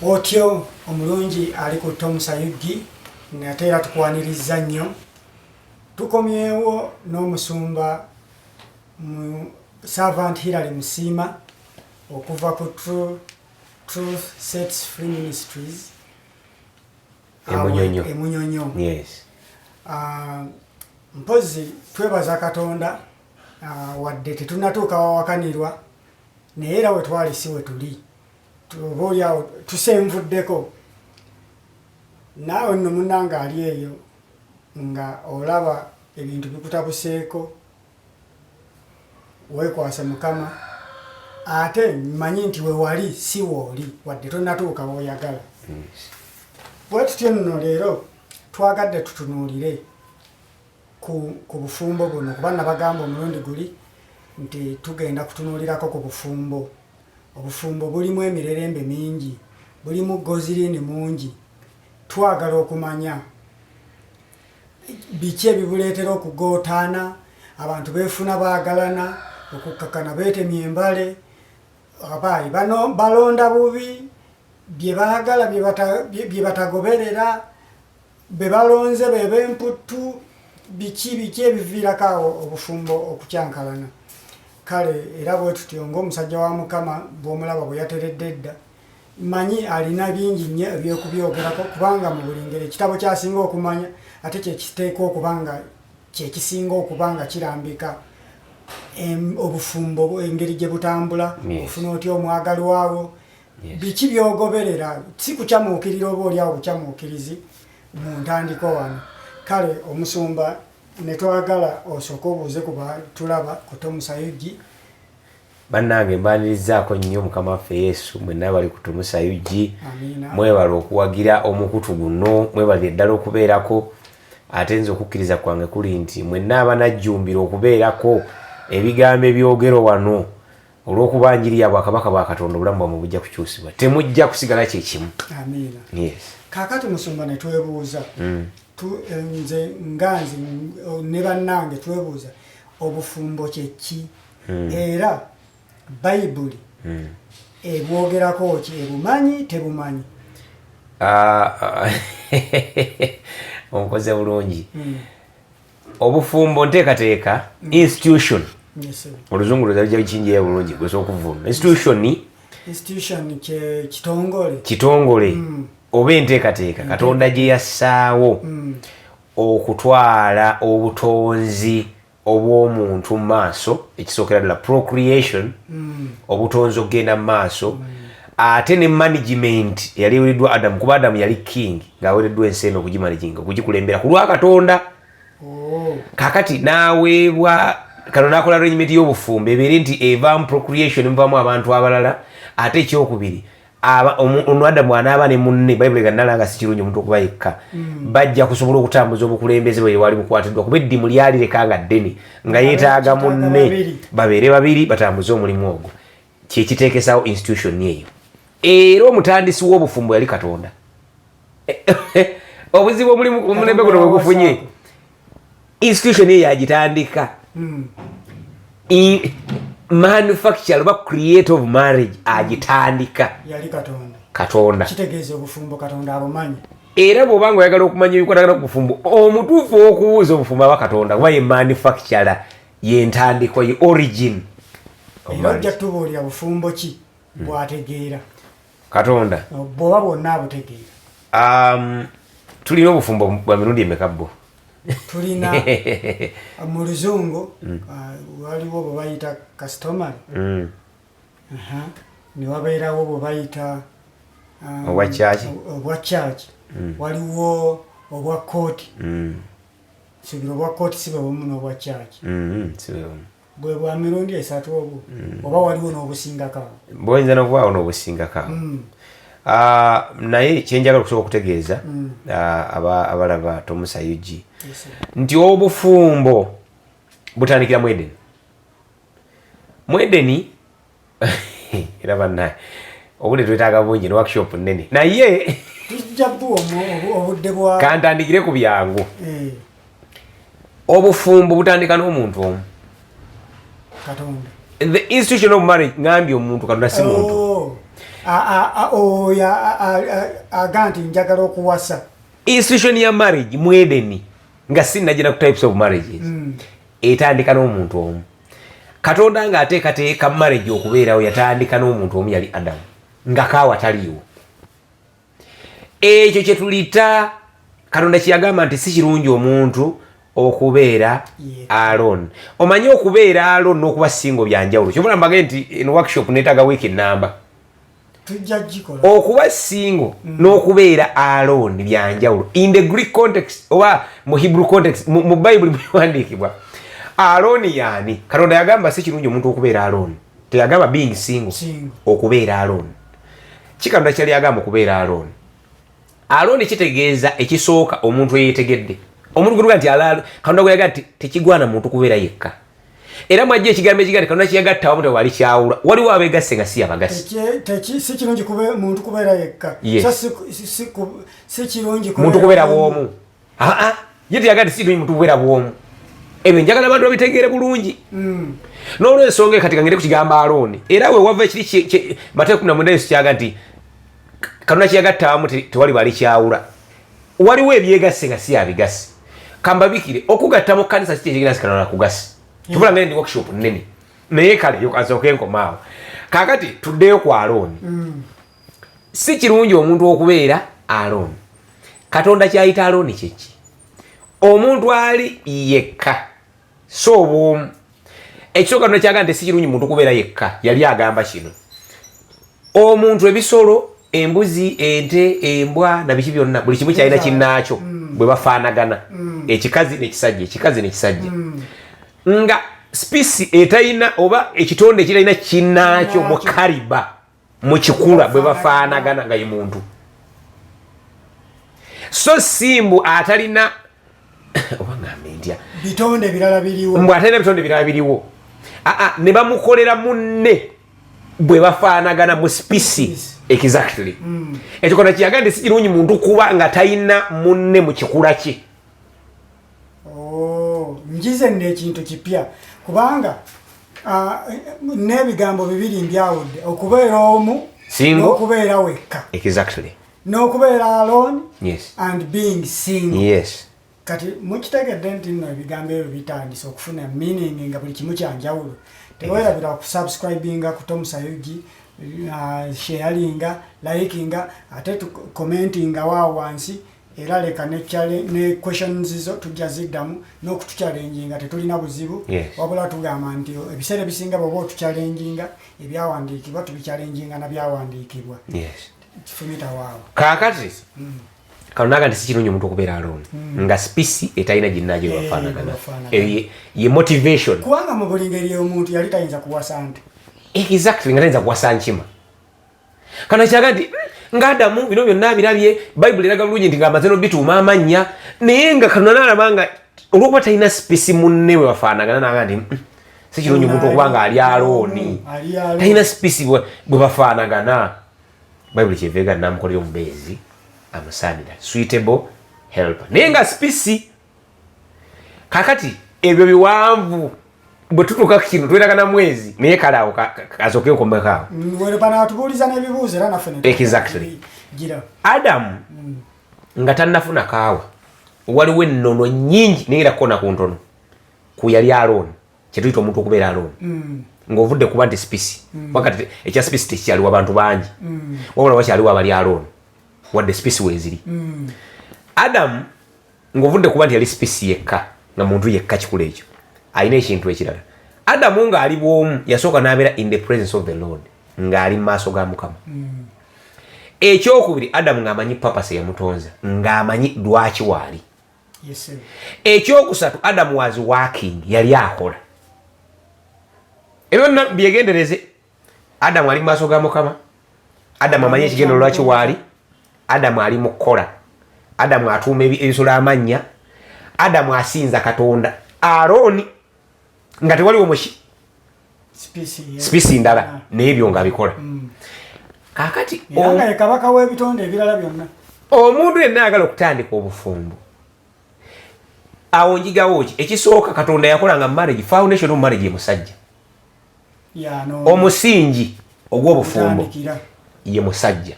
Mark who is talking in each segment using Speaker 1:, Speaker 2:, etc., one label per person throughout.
Speaker 1: Otyo omulungi ali ku Tom Sayugi, nate era tukwanirizza nnyo. Tukomyewo n'omusumba mu Servant Hillary Musiima okuva ku Truth Sets Free Ministries
Speaker 2: Emunyonyo.
Speaker 1: Emunyonyo.
Speaker 2: Yes.
Speaker 1: Mpozi twebaza Katonda, wadde tetunnatuuka wawakanirwa, naye era we twali si we tuli, oba oliawo tusenvuddeko. Naawe nno munnange ali eyo nga olaba ebintu bikutabuseeko, weekwase Mukama. Ate mmanyi nti we wali si wooli, wadde tonnatuuka w'oyagala. Bwe tutyo nno leero twagadde tutunuulire ku bufumbo buno, kuba nabagamba omulundi guli nti tugenda kutunuulirako ku bufumbo. Obufumbo bulimu emirerembe mingi, bulimu gozirini mungi. Twagala okumanya biki ebibuleetera okugootaana, abantu beefuna baagalana, okukkakana beetemya embale, abaayi bano balonda bubi bye baagala, bye batagoberera, be balonze be b'emputtu, biki biki ebiviirako awo obufumbo okukyankalana. Kale era bwe tutyo ng'omusajja wa Mukama bw'omulaba bwe yateredde edda, mmanyi alina bingi nnyo ebyokubyogerako, kubanga mu buli ngeri ekitabo ky'asinga okumanya ate kye kiteekwa okuba nga kye kisinga okuba nga kirambika obufumbo engeri gye butambula, ofuna otya omwagalwawo, biki by'ogoberera, si kukyamuukirira oba oli awo bukyamuukirizi mu ntandikwa wano. Kale omusumba ne twagala osooke obuuze ku batulaba ku Tom Sayugi.
Speaker 2: Bannange, mbanirizaako nnyo Mukama waffe Yesu mwenna bali ku Tom Sayugi. Mwebale okuwagira omukutu guno, mwebalire ddala okubeerako. Ate nze okukkiriza kwange kuli nti mwenna abanajjumbira okubeerako ebigambo ebyogerwa wano, olw'okuba njiri ya bwakabaka bwa Katonda, obulamu bwammwe bujja kukyusibwa, temujja kusigala kye kimu.
Speaker 1: Amiina.
Speaker 2: Yes.
Speaker 1: Kaakati musumba ne twebuuza, nze nga nze ne bannange twebuuza, obufumbo kye ki? Era Bayibuli ebwogerako ki? Ebumanyi, tebumanyi?
Speaker 2: Ah, onkoze bulungi. Obufumbo nteekateeka, institution.
Speaker 1: Yes, sir.
Speaker 2: Oluzungu luzalija kinjeyo bulungi, gwesobola okuvunula institution.
Speaker 1: Institution kye kitongole.
Speaker 2: Kitongole oba enteekateeka Katonda gye yassaawo okutwala obutonzi obw'omuntu mu maaso. Ekisookera ddala procreation, obutonzi okugenda mu maaso, ate ne management eyali ewereddwa Adamu, kuba Adamu yali king ng'awereddwa ensi eno okugimanaginga, okugikulembera ku lwa Katonda. Kakati n'aweebwa kano n'akola arrangement y'obufumbo ebeere nti evaamu procreation, muvaamu abantu abalala. Ate ekyokubiri, ono Adamu anaaba ne munne, Bayibuli ganala nga si kirungi omuntu okuba yekka, bajja kusobola okutambuza obukulembeze bwe wali bukwatiddwa, kuba eddimu lyalireka nga ddene nga yeetaaga munne,
Speaker 1: babiri.
Speaker 2: Babeere babiri batambuze omulimu ogwo. Kyekiteekesawo institution eyo. Era omutandisi w'obufumbo yali Katonda. Obuzibu omulimu omulembe guno bwe gufunye, institution eyo yagitandika. Manufacture oba creator of marriage agitandika
Speaker 1: yali Katonda.
Speaker 2: Katonda.
Speaker 1: Kitegeeza obufumbo Katonda abumanyi.
Speaker 2: Era bw'oba nga oyagala okumanya ebikwatagana ku bufumbo, omutuufu ow'okubuuza obufumbo aba Katonda, kuba ye manufacturer, ye ntandikwa, ye origin of
Speaker 1: Era
Speaker 2: marriage.
Speaker 1: ojja tubuulira bufumbo ki bwategeera?
Speaker 2: Katonda.
Speaker 1: Bw'oba bwonna abutegeera.
Speaker 2: Tulina obufumbo bwa mirundi emeka bwo?
Speaker 1: Tulina mu luzungu, waliwo bwe bayita customary, ne wabeerawo bwe bayita
Speaker 2: Obwa church?
Speaker 1: Obwa church. Waliwo obwa kooti. Suubira obwa kooti si bwe bumu n'obwa church.
Speaker 2: Si bwe bumu.
Speaker 1: Bwe bwa mirundi esatu obwo, oba waliwo n'obusingako awo?
Speaker 2: Bwoyinza n'okubaawo n'obusingako awo. Ah, naye kyenjagala okusobola okutegeeza abalaba Tomusa UG
Speaker 1: Yes, sir.
Speaker 2: nti obufumbo butandikira mu Edeni, mu Edeni. Era bannaye, obudde twetaaga bungi ne workshop nnene, naye
Speaker 1: Tujja buwa obudde bwa
Speaker 2: kantandikire ku byangu. Obufumbo butandika n'omuntu omu.
Speaker 1: Katonda.
Speaker 2: The institution of marriage, ngambye omuntu, Katonda si muntu.
Speaker 1: Oh. Oyo aga nti njagala okuwasa.
Speaker 2: Institution ya marriage mu Edeni, nga sinnagira ku types of marriages, etandika n'omuntu omu. Katonda ng'ateekateeka marriage okubeerawo, yatandika n'omuntu omu, yali Adamu, nga Kaawa taliiwo. Ekyo kye tulita Katonda kyeyagamba nti si kirungi omuntu okubeera alone. Omanyi, okubeera alone n'okuba single byanjawulo. Kyobula mbage nti eno workshop neetaaga wiiki namba.
Speaker 1: Tujja gikola.
Speaker 2: Okuba single n'okubeera alone byanjawulo. In the Greek context oba mu Hebrew context, mu Bible bwewandiikibwa, alone yaani? Katonda yagamba si kirungi omuntu okubeera alone, teyagamba being single.
Speaker 1: Single.
Speaker 2: Okubeera alone ki Katonda kyali agamba? Okubeera alone, alone kitegeeza ekisooka omuntu eyetegedde, omuntu gwetuga nti Katonda gwe yagaa nti tekigwana muntu kubeera yekka. Era mwajja ekigambo ekigaa nti Katonda kyeyagatta awamu tewali kyawula. Waliwo abegasse nga si abagasse.
Speaker 1: Si kirungi muntu kubeera yekka.
Speaker 2: Yes.
Speaker 1: So si kirungi
Speaker 2: muntu kubeera bwomu. Aa, ye teyagaa nti si kirungi muntu kubeera bwomu. Ebyo njagala abantu babitegeere bulungi. N'olwensonga kati kangende ku kigambo alone. Era we wava ekiri Mateyo 19, Yesu kyaga nti Katonda kyeyagatta awamu tewali bali kyawula. Waliwo ebyegasse nga si abigasse. Kambabikire, okugatta mu kkanisa si kyekigenda si Katonda kugasi tubula ngende ndi workshop nnene, naye kale yokansooke nkomaawo. Kaakati tuddeyo ku alone. Si kirungi omuntu okubeera alone. Katonda kyayita alone kyeki? Omuntu ali yekka, so obwomu. Ekisooka, Katonda kyaga nti si kirungi muntu kubeera yekka, yali agamba kino: omuntu, ebisolo, embuzi, ente, embwa na biki byonna, buli kimu kyalina kinnaakyo bwe bafaanagana, ekikazi nekisajja, ekikazi nekisajja, nga species etalina oba ekitonde ekitalina kinnaakyo mu kaliba, mu kikula bwe bafaanagana, nga ye muntu. So simbu atalina, oba ngambe ntya,
Speaker 1: bitonde birala biriwo.
Speaker 2: Mbw atalina bitonde birala biriwo, aa, ne bamukolera munne bwe bafaanagana mu species exactly. Ekyo kona kiyaga nti si kirungi muntu kuba nga talina munne mu kikula kye.
Speaker 1: Oh, njize nno ekintu kipya, kubanga n'ebigambo bibiri mbyawudde: okubeera omu
Speaker 2: Single.
Speaker 1: n'okubeera wekka, n'okubeera alone and being single. Kati mukitegedde nti nno ebigambo ebyo bitandise okufuna meaning nga buli kimu kyanjawulo. Tewerabira okusubscribinga ku Tom Sayugi, sharinga, likinga, ate commentinga waawo wansi, era leka ne questions zo tujja ziddamu n'okutuchallenginga, tetulina buzibu. Wabula tugamba nti ebiseera ebisinga bw'oba otuchallenginga ebyawandiikibwa, tubichallenginga na byawandiikibwa. Kifumita waawo.
Speaker 2: Kaakati kano naga nti si kirungi omuntu okubeera alone, nga species etalina ginnaayo
Speaker 1: Eh,
Speaker 2: bafaanagana.
Speaker 1: Bafaanagana.
Speaker 2: Eyo ye motivation.
Speaker 1: Kubanga mu buli ngeri omuntu yali tayinza kuwasa nte.
Speaker 2: Exactly, nga tayinza kuwasa nkima. Kano kyaga nti nga Adamu bino byonna birabye, Bayibuli eraga bulungi nti ng'amaze n'obituuma amannya, naye nga kano naalaba nga olwokuba talina species munne bwe bafaanagana, naga nti si kirungi omuntu okuba nga ali alone."
Speaker 1: Ali alone.
Speaker 2: Talina species bwe bafaanagana. Bayibuli kyeva ega namukolera omubeezi amusaanira, suitable helper, naye nga species. Kakati ebyo biwanvu, bwe tutuuka ku kino twetagana mwezi, naye kale awo kasooke nkomeko awo.
Speaker 1: Banaatubuuliza n'ebibuuzo era naffe ne gira.
Speaker 2: Adamu nga tannafuna Kaawa, waliwo ennono nnyingi, naye era kona ku ntono ku yali alone, kyetuyita omuntu okubeera alone, ng'ovudde kuba nti species. Wakati ekya species tekikyaliwo abantu bangi, wabula wakyaliwo abali alone wadde species weeziri. Adamu ng'ovudde kuba nti yali species yekka, nga muntu yekka, kikula ekyo alina ekintu ekirala. Adamu ng'ali bw'omu, yasooka n'abeera in the presence of the Lord, ng'ali mu maaso ga Mukama. Ekyokubiri, Adamu ng'amanyi purpose eyamutonza, ng'amanyi lwaki waali.
Speaker 1: Yes, sir.
Speaker 2: Ekyokusatu, Adamu was working, yali akola. Ebyo byonna byegendereze. Adamu ali mu maaso ga Mukama, Adamu amanyi ekigendo lwaki waali, Adamu ali mu kukola, Adamu atuuma ebisolo amannya, Adamu asinza Katonda alone, nga tewaliwo muki
Speaker 1: Species,
Speaker 2: species ndala, n'ebyo nga bikola. Kakati
Speaker 1: era nga ye kabaka w'ebitonde ebirala byonna.
Speaker 2: Omuntu yenna ayagala okutandika obufumbo, awo njigawo ki? Ekisooka, Katonda yakola nga marriage, foundation of marriage ye musajja.
Speaker 1: Omusingi
Speaker 2: Omusingi ogw'obufumbo
Speaker 1: Otandikira.
Speaker 2: Ye musajja.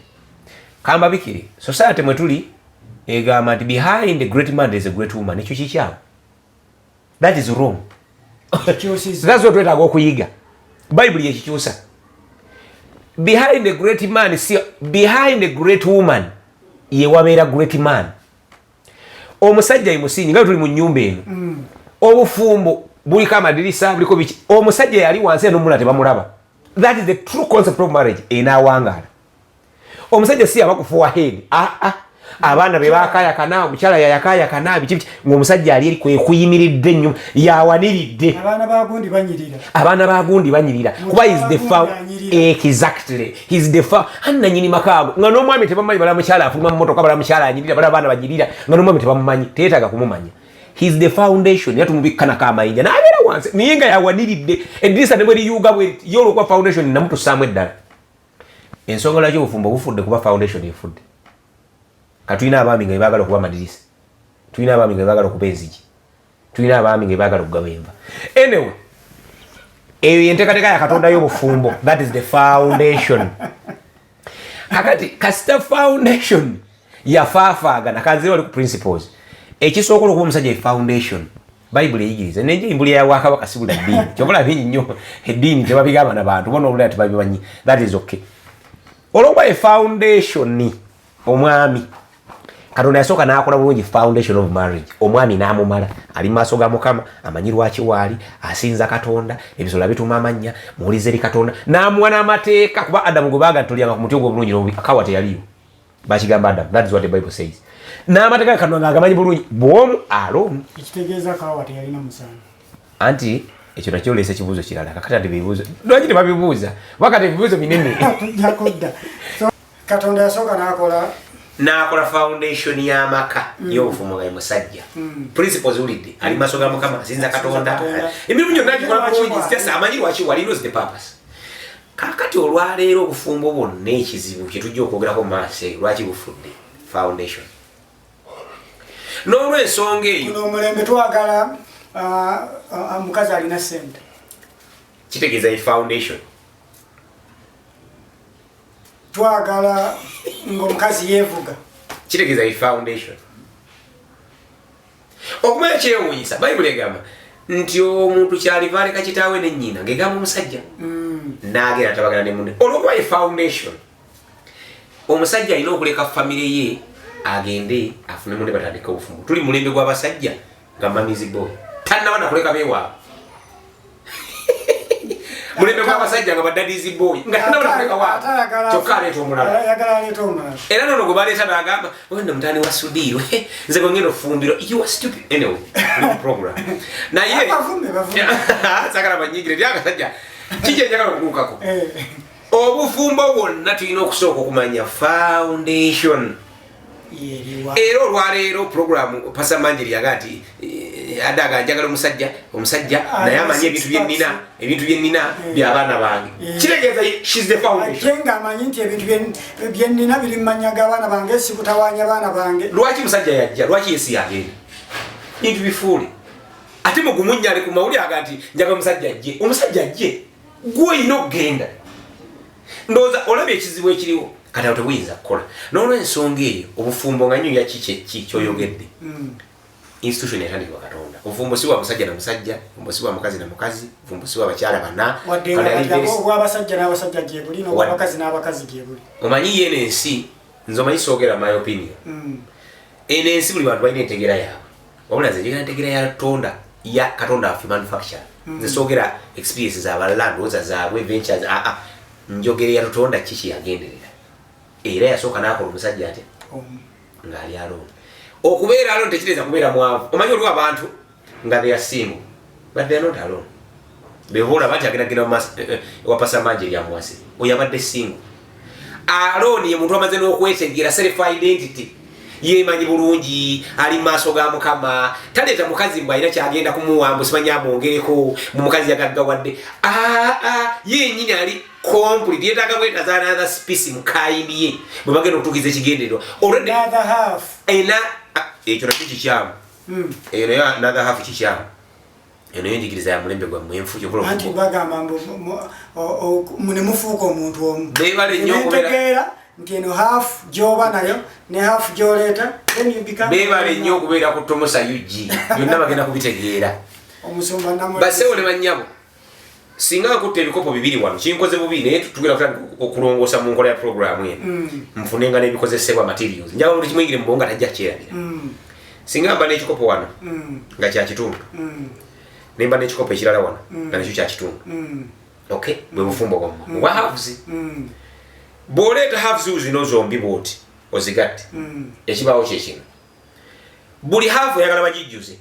Speaker 2: Kambabikire, society mwe tuli egamba nti behind a great man there is a great woman. Ekyo kikyamu, that is wrong.
Speaker 1: Kikyusiza.
Speaker 2: That's what twetaaga okuyiga. Bayibuli yekikyusa. Behind a great man, si behind a great woman yewabeera great man. Omusajja ye musingi. Nga bwe tuli mu nyumba eno, obufumbo buliko amadirisa, buliko biki. Omusajja yali wansi enomula tebamulaba. That is the true concept of marriage enaawangaala. Omusajja si aba ku forehead. Aa, abaana be bakayakana, omukyala yayakayakana, biki biki, ng'omusajja ali eri kwekuyimiridde ennyuma, yawaniridde.
Speaker 1: Abaana ba gundi banyirira.
Speaker 2: Abaana ba gundi banyirira kuba is the
Speaker 1: Mukyala gundi anyirira.
Speaker 2: Exactly, he's the nanyini makaago, nga n'omwami tebamumanyi. Bala mukyala afuluma mu motoka, bala mukyala anyirira, bala abaana banyirira, nga n'omwami tebamumanyi, teyeetaaga kumumanya. He's the foundation. Era tumubikkanako amayinja n'abeera wansi, naye nga yawaniridde eddirisa ne bwe liyuuga bwe ye, olwokuba foundation namutusaamu eddala. Ensonga lwaki obufumbo bufudde, kuba foundation efudde. Katulina abaami nga bebaagala okuba amadirisa, tulina abaami nga bebaagala okuba enzigi, tulina abaami nga bebaagala okugaba enva. Anyway, eyo yenteekateeka ya Katonda y'obufumbo. That is the foundation. Kakati kasita foundation yafaafaagana, kanzire wali ku principles. Ekisooka, olwokuba omusajja ye foundation, Bayibuli eyigiriza nenje embuli ya wakabaka sibula ddiini. Kyobula bingi nnyo eddiini tebabigamba na bantu bona, olulala tebabimanyi. That is okay. Olwokuba ye foundation, omwami, Katonda yasooka n'akola bulungi foundation of marriage. Omwami n'amumala ali mu maaso ga Mukama, amanyi lwaki waali asinza Katonda, ebisolo bituma amannya, muwulize eri Katonda, n'amuwa n'amateeka. Kuba Adamu gwe baaga tolyanga ku muti ogw'obulungi n'obubi, Kawa teyaliyo, bakigamba Adamu. That is what the Bible says. N'amateeka ga Katonda ng'agamanyi bulungi, bw'omu alone.
Speaker 1: Ekitegeeza Kawa teyalina musango.
Speaker 2: Anti ekyo nakyo oleesa ekibuuzo kirala. Kakati ati bibuuzo lwaki tebabibuuza? Kuba kati ebibuuzo binene.
Speaker 1: Tujja kudda. So, Katonda yasooka n'akola
Speaker 2: N'akola foundation y'amaka y'obufumbo nga ye musajja. Principles wulidde, ali maaso ga Mukama, asinza Katonda.
Speaker 1: Katonda.
Speaker 2: Emirimu gyonna agikola
Speaker 1: Lwaki
Speaker 2: bulungi.
Speaker 1: wali?
Speaker 2: Just amanyi lwaki wali, knows the purpose. Kakati olwaleero obufumbo bwonna, ekizibu kyetujja okwogerako mu maaso eyo, lwaki bufudde? Foundation. N'olwensonga eyo,
Speaker 1: Guno omulembe twagala mukazi alina sente.
Speaker 2: Kitegeeza ye foundation.
Speaker 1: Twagala ng'omukazi yeevuga.
Speaker 2: Kitegeeza ye foundation. Okumanya kyewuunyisa, Bayibuli egamba nti omuntu kyaliva aleka kitaawe ne nnyina, ng'egamba omusajja, n'agenda atabagana ne munne. Olwokuba ye foundation, omusajja alina okuleka famire ye agende afune munne batandike obufumbo. Tuli mulembe gw'abasajja nga mummy's boy, tannaba nakuleka beewaabwe. Mulembe gw'abasajja nga ba daddy's boy, nga tannaba nakuleka waabwe, kyokka aleeta omulala.
Speaker 1: Ayagala aleeta omulala.
Speaker 2: Era nono gwe baleeta nagamba, "Wenda mutani wa Sudiiro, nze gwe ngenda ofumbirwa." You are stupid. Anyway, tuli mu program naye.
Speaker 1: Bavume, bavume.
Speaker 2: Sagala banyigire eri akasajja kiki enjagala okutuukako. Obufumbo bwonna tulina okusooka okumanya foundation
Speaker 1: Yeriwa?
Speaker 2: Era olwaleero program Pasamanjiri yaga nti adaga njagala omusajja, omusajja naye amanyi ebintu byennina, ebintu byennina byabaana bange. Kitegeeza she's the foundation.
Speaker 1: Ate ng'amanyi nti ebintu byennina biri mu mannya g'abaana bange, sikutawaanya baana bange.
Speaker 2: Lwaki musajja yajja? Lwaki yesi yagenda? Bintu bifuule ate mugumunya ali ku mawulire aga nti njagala omusajja ajje, omusajja ajje, gwe olina okugenda. Ndowooza olabye ekizibu ekiriwo kati awo, tebuyinza kukola. N'olwensonga eyo, obufumbo nga nyo yaki kyeki kyoyogedde, institution yatandikibwa Katonda. Obufumbo si bwa musajja na musajja, obufumbo si bwa mukazi na mukazi, obufumbo si bwa bakyala bana.
Speaker 1: Wadde
Speaker 2: Katonda
Speaker 1: nga
Speaker 2: yali
Speaker 1: kati obw'abasajja n'abasajja gye buli, n'obwabakazi n'abakazi gye buli.
Speaker 2: Omanyi yeno ensi, nze omanyi soogera my opinion. Eno ensi buli bantu balina entegeera yaabwe, wabula nze njagala entegeera ya Tonda, ya Katonda waffe manufacture. Nze soogera experiences abalala, ndowooza zaabwe, ventures, aa, njogera ya Tutonda kiki yagenderera. Era yasooka n'akola omusajja ate
Speaker 1: Omu.
Speaker 2: ng'ali alone. Okubeera alone tekitegeeza kubeera mwavu. Omanyi oliwo abantu nga they are single but they are not alone. Beba olaba nti agenda genda wa Pasamanja eryamuwase, oyo abadde single. Alone ye muntu amaze n'okwetegeera, self identity yemanyi bulungi, ali mu maaso ga Mukama, taleeta mukazi mbw alina kyagenda kumuwa, mbu simanyi amwongereko mu mukazi yagaggawadde. Aa, yenyini ali complete, yetaaga bwetaza another species mu kind ye bwe bagenda okutuukiza ekigendererwa already.
Speaker 1: Another half.
Speaker 2: Ena ekyo nakyo kikyamu. Eyo nayo another half kikyamu. Eno yo njigiriza ya mulembe gwammwe enfu kyokola.
Speaker 1: Anti bagamba mbu ne mufuuka omuntu omu.
Speaker 2: Beebale nnyo okubeera-
Speaker 1: Nentegeera nti eno half gyoba nayo ne half gyoleeta, then you become.
Speaker 2: Beebale nnyo okubeera ku Tomosa UG, byonna bagenda kubitegeera.
Speaker 1: Omusumba namwe.
Speaker 2: Basewo ne bannyabo, singa nkutta ebikopo bibiri wano, kinkoze bubi, naye tugenda kutandika okulongoosa mu nkola ya puroguramu eno, nfunenga n'ebikozesebwa, materials. Njagala buli kimuyingire mu bwongo nga tajja kyerabira. Singa mba n'ekikopo wano nga kyakitundu, nemba n'ekikopo ekirala wano nga nakyo kyakitundu, okay, bwe bufumbo bwammwe obwa halves. Bw'oleeta halves zino zombi bwoti ozigatte, ekibaawo kyekino: buli half oyagala bagijjuze,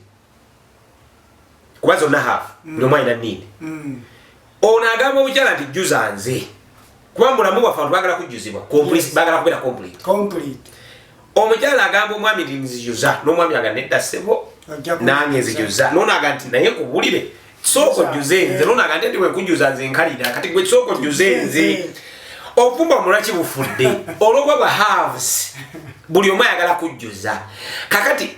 Speaker 2: kuba zonna half, buli omu alina need. Ono agamba omukyala nti jjuza nze, kuba mubulamu bwaffe abantu bagala kujjuzibwa complete, bagala kubeera complete.
Speaker 1: Complete.
Speaker 2: Omukyala agamba omwami nti nzijuza, n'omwami aga nedda ssebo,
Speaker 1: Ojja kunjuza.
Speaker 2: nange nzijuza. Nono aga nti naye nkubulire, sooka ojjuze nze. Nono aga nti ndi bwenkujjuza nze nkalira, kati gwe sooka ojjuze nze. Obufumbo mulwaki bufudde? Olwokuba bwa halves, buli omu ayagala kujjuza. Kakati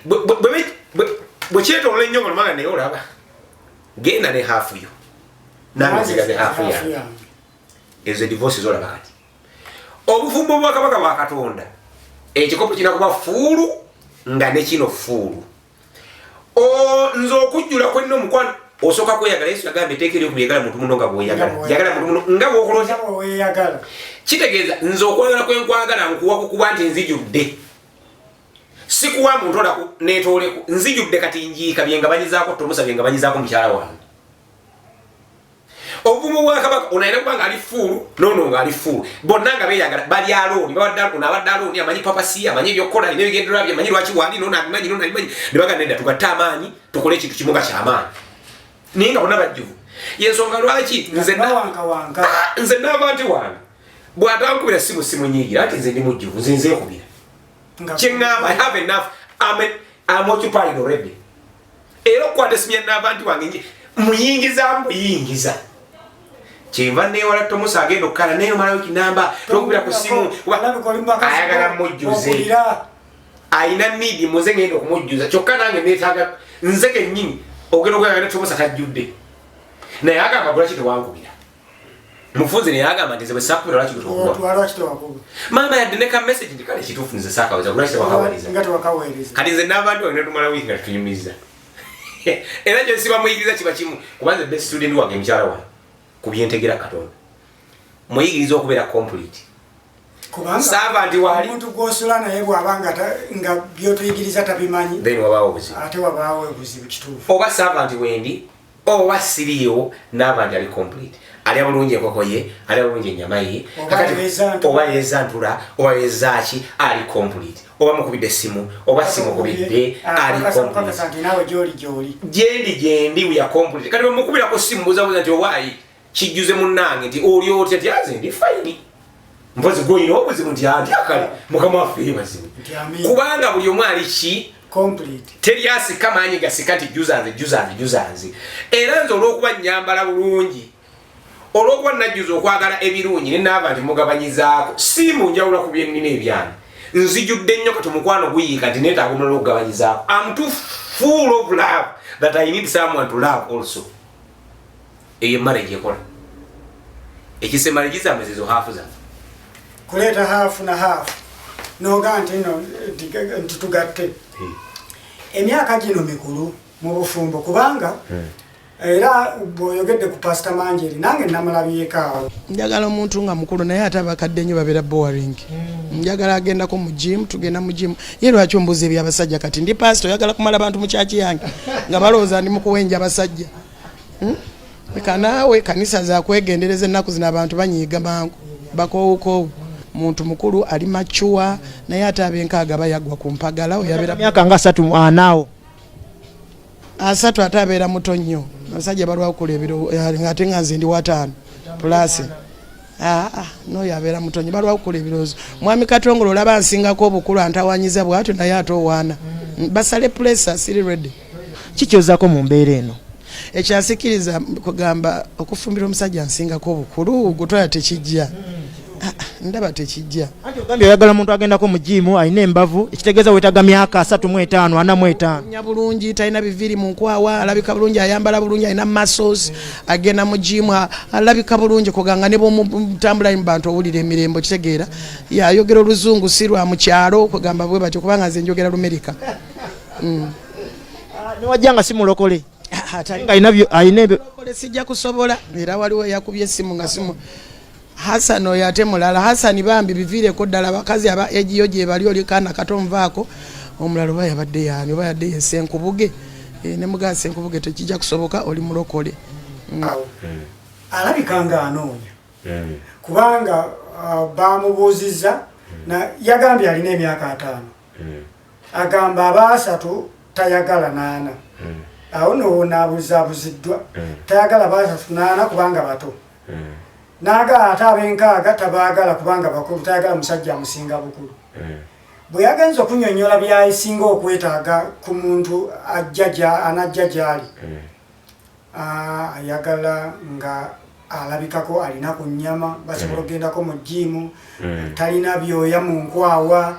Speaker 2: bwe kyetolola ennyo, nga naye olaba genda ne half yo, nange nsigaze half yange. Ezo divorce zolaba kati. Obufumbo bwakabaka bwa Katonda, ekikopo kirina kuba full nga ne kino full. Nze okujjula kwenna omukwano osooka kweyagala. Yesu yagamba etteeka eryokubiri, yagala muntu muno nga bweyagala.
Speaker 1: Nga
Speaker 2: Yagala muntu muno nga bwokola otya?
Speaker 1: Nga bweyagala.
Speaker 2: Kitegeeza nze okwagala kwenkwagala nkuwa kukuba nti nzijudde, sikuwa muntu olaku netoleku. Nzijudde, kati njiika byengabanyizaako Tomusa, byengabanyizaako mukyala wange. Obuvumu bwa kabaka, ono alina kuba nga ali full, nono nga ali full, bonna nga beyagala, bali alone. Babadde ono abadde alone, amanyi purpose, amanyi ebyokukola, alina ebigendererwa bye, amanyi lwaki wali, nono abimanyi, nono abimanyi, ne bagamba nedda, tugatte amaanyi tukole ekintu kimu nga kyamaanyi, naye nga bonna bajjuvu. Yensonga lwaki nze
Speaker 1: Bawankawanka.
Speaker 2: Nze naava nti wange bw'atankubira simu simunyiigira, nti nze ndi mujjuvu, nze nzeekubira. Kyeŋŋamba, I have enough. I'm occupied already. Era okukwata esimu ya naava nti wange muyingiza muyingiza, kyenva neewala Tomusa agenda okukala naye omala wiiki namba tokubira ku simu.
Speaker 1: Olabika oli mu bakazi
Speaker 2: Ayagala mujjuze.
Speaker 1: okulira.
Speaker 2: Ayina need, muze ngenda okumujjuza, kyokka nange neetaaga nze kennyini. Ogenda okuyagala ne Tomusa tajjudde, naye agamba lwaki tewankubira mufunze, naye agamba nti nze bwe saakubira lwaki gwe tokuba?
Speaker 1: Lwaki tewakuba?
Speaker 2: Maama yadde ne ka message nti kale kituufu nze saakaweza, lwaki tewakawaliza?
Speaker 1: Nga tewakaweereza.
Speaker 2: Kati nze n'abantu bange netumala wiiki nga tetunyumiza, era kyo nsiba muyigiriza kiba kimu, kuba nze best student wange mukyala wange ku byentegera Katonda, muyigiriza okubeera complete.
Speaker 1: Kubanga
Speaker 2: Saava nti waali
Speaker 1: omuntu gw'osula naye bw'aba nga byotuyigiriza tabimanyi,
Speaker 2: then wabaawo obuzibu.
Speaker 1: Ate wabaawo obuzibu, kituufu.
Speaker 2: Oba saava nti wendi oba siriiwo, naaba nti ali complete, alya bulungi enkoko ye, alya bulungi ennyama ye.
Speaker 1: Oba
Speaker 2: Kakati
Speaker 1: yeeza ntula.
Speaker 2: Oba yeeza ntula, oba yeeza ki, ali complete. Oba mukubidde essimu oba simukubidde, ali
Speaker 1: Akakasa
Speaker 2: complete.
Speaker 1: mukakasa nti naawe gyoli gyoli.
Speaker 2: Gyendi gyendi, we are complete. Kati bwemukubirako simu buzabuza nti owaayi kijjuze munnange nti oli otya, nti aze ndi fine, mpozi gwoyina obuzibu, nti anti akale Mukama waffe yeebazibwe.
Speaker 1: Nti amiina.
Speaker 2: Kubanga buli omu ali ki?
Speaker 1: Complete.
Speaker 2: Teri asika maanyi gasika nti juza nze, juza nze, juza nze. Era nze olw'okuba nyambala bulungi, olw'okuba najjuza okwagala ebirungi, nenaava nti mugabanyizaako, si mu njawula ku byennina ebyange, nzijudde nnyo. Kati omukwano guyiika nti neetaaga omulala okugabanyizaako. Am too full of love that I need someone to love also. Eyo marriage ekola ekise, marriage zammwe zezo half zaffe.
Speaker 1: Kuleeta half na half noga nti no nti tugatte. Emyaka gino mikulu mu bufumbo, kubanga era bw'oyogedde ku Pasita Manjeri, nange namulabyeko awo.
Speaker 3: Njagala omuntu nga mukulu, naye ate abakadde nnyo babeera boring. Njagala agendako mu gym, tugenda mu gym. Ye lwaki ombuuza ebyabasajja? Kati ndi pasita, oyagala kumala bantu mu kyaki yange nga balowooza ndi mukuwenja abasajja? Leka naawe, kanisa zakwegendereza ennaku zino, abantu banyiiga mangu, bakoowukoowu. Muntu mukulu ali mature, naye ate ab'enkaaga bayagwa ku mpagala oyabeera.
Speaker 4: Myaka nga 34 awo.
Speaker 3: 30 ate abeera muto nnyo. Abasajja balwawo kula ebiro, ate nga nze ndi wataano plus. Aa, noyo abeera muto nnyo, balwawo kula ebirowoozo. Mwami Katongole olaba nsingako obukulu, antawanyiza bwatyo, naye ate owaana basale pressure, siri ready.
Speaker 4: Kikyozaako mu mbeera eno?
Speaker 3: Ekyansikiriza kugamba okufumbira omusajja nsingako obukulu, gutwala tekijja. Ah, ndaba tekijja.
Speaker 4: Anti ogambye oyagala omuntu agendako mu jiimu, alina embavu, ekitegeeza weetaaga myaka 35, 45.
Speaker 3: Nya bulungi, talina biviiri mu nkwawa, alabika bulungi, ayambala bulungi, alina muscles, agenda mu jiimu, alabika bulungi, kuganga ne bwomutambula mu bantu owulira emirembe, kitegeera. Yayogera oluzungu si lwa mu kyalo, kugamba bwe batyo, kubanga nze njogera Lumerika.
Speaker 4: Ah, newajja nga si mulokole?
Speaker 3: Ah, atali
Speaker 4: nga alina ebyo.
Speaker 3: Mulokole sijja kusobola. Era waliwo yakubye essimu nga simu Hassan oyo, ate mulala Hassan bambi biviireko ddala abakazi aba egiyo gye bali, oli kaana kato nvaako omulala oba yabadde yaani oba yadde ye Senkubuge. Eh, ne mugaa Senkubuge tekijja kusoboka, oli mulokole.
Speaker 1: Awo alabika nga anoonya, kubanga bamubuuzizza na yagambye alina emyaka 50. Agamba abaasatu tayagala naana. Awo no naabuzabuziddwa, tayagala baasatu naana kubanga bato. Naagala ate ab'enkaaga tabaagala kubanga bakulu, tayagala musajja amusinga bukulu. Bwe yagenza okunyonyola byasinga okwetaaga ku muntu ajja anajja gy'ali, ayagala nga alabikako alina ku nnyama, basobola okugendako mu jiimu, talina byoya mu nkwawa,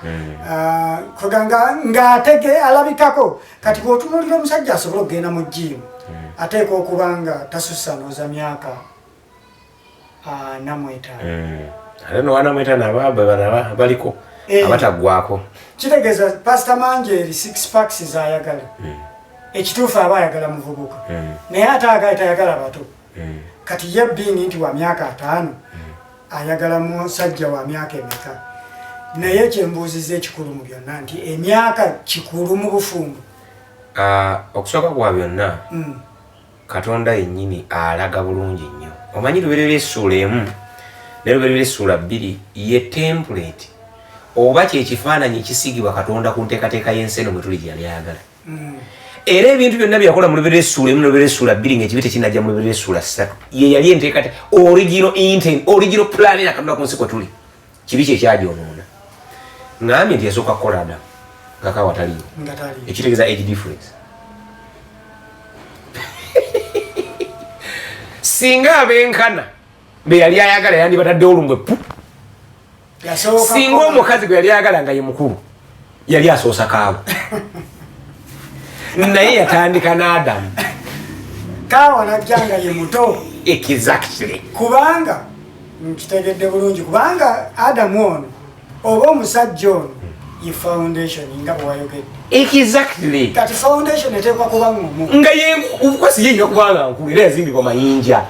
Speaker 1: kwega ng'atege alabikako. Kati bw'otunuulira omusajja asobola okugenda mu jiimu, ateekwa okuba nga tasussa nooza myaka 45.
Speaker 2: Ate no 45 ababa bana baliko abataggwako.
Speaker 1: Kitegeeza Pasita Manjeeri six packs zayagala, ekituufu aba ayagala muvubuka, naye ate agala tayagala bato. Kati ye being nti wa myaka 50, ayagala musajja wa myaka emeka? Naye kyembuuziza ekikulu mu byonna nti emyaka kikulu mu bufumbo?
Speaker 2: Ah, okusooka kwa byonna, Katonda yennyini alaga bulungi nnyo. Omanyi Lubereberye essuula 1 ne Lubereberye essuula 2 ye template oba kyekifaananyi ekisigibwa Katonda ku nteekateeka y'ensi eno mwe tuli gye yali ayagala. Era ebintu byonna bye yakola mu Lubereberye essuula 1 ne Lubereberye essuula 2 ng'ekibi tekinnajja mu Lubereberye essuula 3, ye yali enteekateeka, original intent, original plan ya Katonda ku nsi kwe tuli. Kibi kye kyagyonoona. Ŋŋambye nti yasooka kukola Adamu nga Kaawa taliiwo,
Speaker 1: nga taliiwo.
Speaker 2: Ekitegeeza age difference. Singa abenkana be yali ayagala, yandibataddewo olungwe pu.
Speaker 1: Yasooka
Speaker 2: Singa omukazi gwe yali ayagala nga ye mukulu, yali asoosa Kaawa, naye yatandika n'Adamu.
Speaker 1: Kaawa najja nga ye muto.
Speaker 2: Exactly.
Speaker 1: Kubanga nkitegedde bulungi, kubanga Adamu ono oba omusajja ono ye foundation nga bwe wayogedde. Kati foundation eteekwa kuba ngumu.
Speaker 2: Nga ye of ye kubanga nkulu era yazimbibwa mayinja.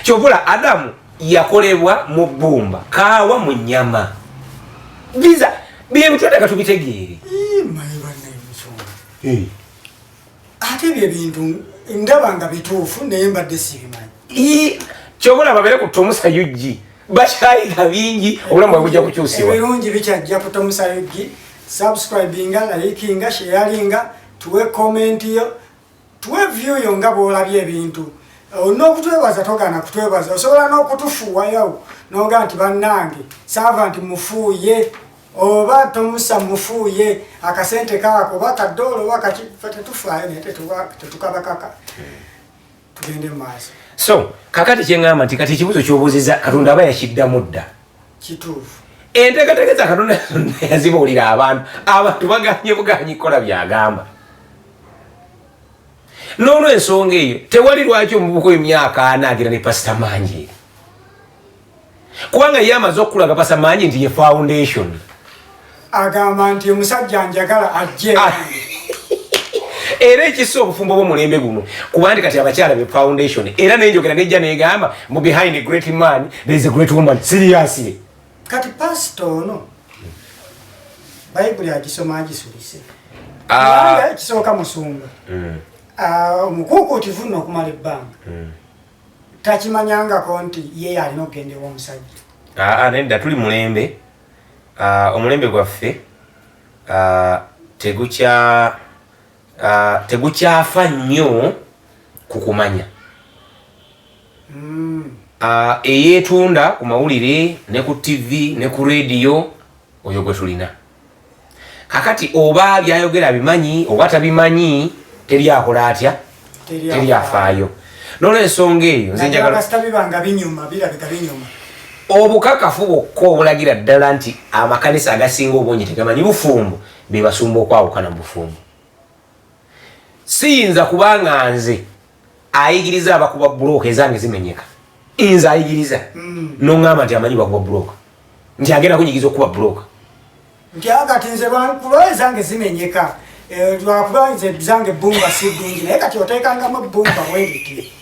Speaker 2: Kyovula Adamu yakolebwa mu bbumba, Kaawa mu nnyama. Biza byebitwetaaga tubitegeere.
Speaker 1: Ii, manyi bannaye musonga, ate ebyo ebintu ndaba nga bituufu, naye mbadde sibimanyi.
Speaker 2: Kyobola babeere ku Tomusa UG, bakyayiga bingi, obulamu bwe bujja kukyusibwa.
Speaker 1: Ebirungi bikyajja ku Tomusa UG. Subscribinga, likinga, sharinga, tuwe comment yo, tuwe view yo nga bwolabye ebintu. N'okutwebaza togaana kutwebaza, osobola n'okutufuuwayo noga nti bannange servant mufuuye oba Tomusa mufuuye akasente kaako oba kadoolo oba kaki, ffe tetufaayo, naye tetukabakaka. Tugende mu maaso.
Speaker 2: So kakati kyeŋŋamba nti kati ekibuzo kyobuuziza, Katonda aba yakiddamu dda.
Speaker 1: Kituufu.
Speaker 2: Enteekateeka za Katonda zonna yazibuulira abantu, abantu baganye buganyi kukola byagamba. N'olwensonga eyo tewali lwaki omuvubuka w'emyaka 40 agira ne Pasita Mangi, kubanga ye amaze okukulaga Pasita Mangi nti ye foundation.
Speaker 1: Agamba nti omusajja njagala ajje.
Speaker 2: Ah. Era ekisa obufumbo bw'omulembe guno, kuba nti kati abakyala be foundation, era nenjogera nejja negamba mu behind a great man there is a great woman. Seriously.
Speaker 1: Kati pasita ono Bayibuli agisoma agisulise?
Speaker 2: Ah.
Speaker 1: Kubanga ekisooka musumba. Ah, omukuukuutivu nno okumala ebbanga takimanyangako nti ye alina okugenda ew'omusajja.
Speaker 2: Aa, nedda, tuli mulembe. Ah, omulembe gwaffe tegukyafa nnyo ku kumanya. Eyeetunda ku mawulire ne ku TV ne ku rediyo, oyo gwe tulina kakati, oba byayogera bimanyi oba tabimanyi, teri akola atya, teri afaayo. N'olwensonga eyo nze njagala
Speaker 1: kasita biba nga binyuma, birabika binyuma.
Speaker 2: Obukakafu bwokka obulagira ddala nti amakanisa agasinga obungi tegamanyi bufumbo, be basumba okwawukana mu bufumbo. Siyinza kubanga nze ayigiriza abakuba bulooka ezange zimenyeka, nze ayigiriza noŋŋamba nti amanyi bakuba bulooka, nti agenda kunyigiza okukuba bulooka.
Speaker 1: Nti akati nze bankuba ezange zimenyeka, lwakuba nze zange ebbumba si ddungi, naye kati oteekangamu ebbumba bweriti.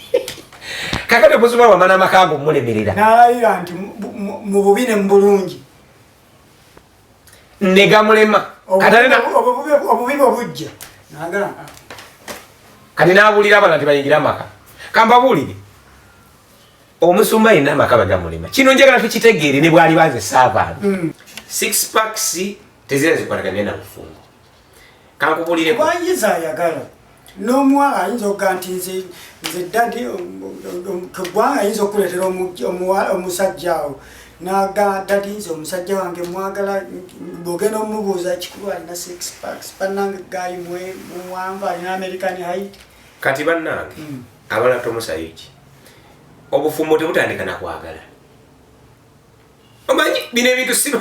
Speaker 2: Kakati omusumba wamala amaka ago mulemerera.
Speaker 1: N'alayira nti mu bubi ne mu bulungi.
Speaker 2: Ne gamulema.
Speaker 1: Obubi bwe bujja nagamba.
Speaker 2: Kati n'abuulira abalala nti bayingire amaka. Kambabuulire, omusumba yenna amaka bagamulema. Kino njagala tukitegeere, ne bwali banze saabaano. Six packs tezira zikwataganye na bufumbo. Kankubuulireko.
Speaker 1: Wanyiza ayagala n'omuwala ayinza okuga nti nze daddy, kegwanga ayinza okuleetera omusajja awo naga, "Daddy, nze omusajja wange mwagala." Bwogenda omubuuza, kikulu alina six packs, bannange guy mwe muwanvu, alina American height.
Speaker 2: Kati bannange abalala, tomusayuki, obufumbo tebutandika nakwagala. Omanyi bino ebintu si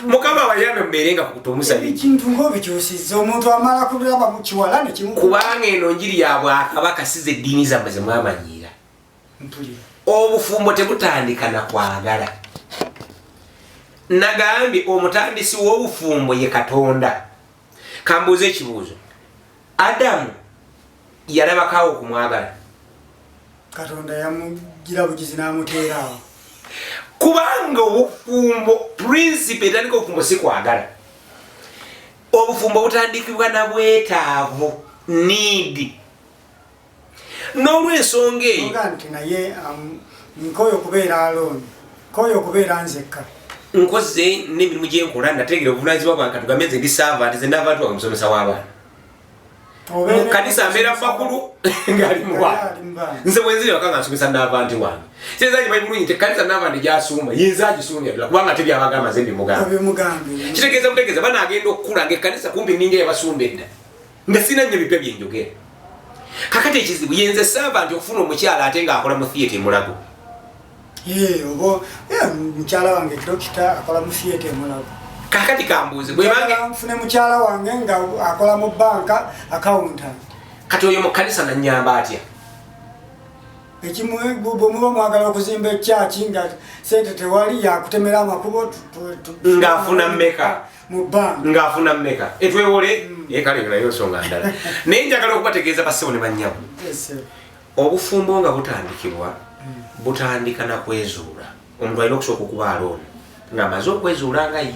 Speaker 2: Mukama abayambe mubeere nga tomusayuki.
Speaker 1: Ekintu ngaobikyusiza, omuntu amala kulaba mu kiwala nekimu.
Speaker 2: Kubanga eno njiri ya bwakabaka, siza eddiini zammwe zemwamanyiira.
Speaker 1: Mpulira.
Speaker 2: Obufumbo tebutandika na kwagala. Nagambye omutandisi w'obufumbo ye Katonda. Kambuuze ekibuuzo, Adamu yalabakawo okumwagala?
Speaker 1: Katonda yamugira bugizi n'amuteeraawo.
Speaker 2: Kubanga obufumbo, principle etandika obufumbo si kwagala. Obufumbo butandikibwa na bwetaavu, need. N'olwensonga eyo
Speaker 1: Oga nti naye nkoyo okubeera alone, nkoyo okubeera nzekka.
Speaker 2: Nkoze n'emirimu gyenkola, nategera obuvunanyizibwa bwange. Katugambe nze ndi servant, nze navantu wange, musomesa w'abaana mu kanisa, mbeera bakulu ngaali mu baana.
Speaker 1: Ali mu baana.
Speaker 2: Nze bwenziri waka nga nsomesa navanti wange, kitegeeza nti bulungi nti ekkanisa navanti gyasumba yinza agisumbya ddala, kubanga tebyabagamba nze mbimugamba.
Speaker 1: Obimugambye.
Speaker 2: Kitegeeza butegeeza banaagenda okukula nga ekkanisa kumpi ninga yabasumba edda, nga sina nnyo bipya byenjogera. Kakati ekizibu yenze servant okufuna omukyala ate ng'akola mu theatre Emulago.
Speaker 1: Oba mukyala wange dokita, akola mu theatre Emulago.
Speaker 2: Kakati kambuuze, bwebange
Speaker 1: Njagala nfune mukyala wange nga akola mu banka, accountant.
Speaker 2: Kati oyo mu kanisa nanyamba atya?
Speaker 1: Ekimu, bwe muba mwagala okuzimba ekyaki nga sente tewali, yakutemera amakubo
Speaker 2: Ng'afuna mmeka?
Speaker 1: Mu banka.
Speaker 2: Ng'afuna mmeka etwewole? Kale nayo nsonga ndala, naye njagala okubategeeza bassebo ne bannyabo,
Speaker 1: Yes, sir.
Speaker 2: Obufumbo nga butandikibwa, butandika na kwezuula. Omuntu alina okusooka okuba alone ng'amaze okwezuula nga ye,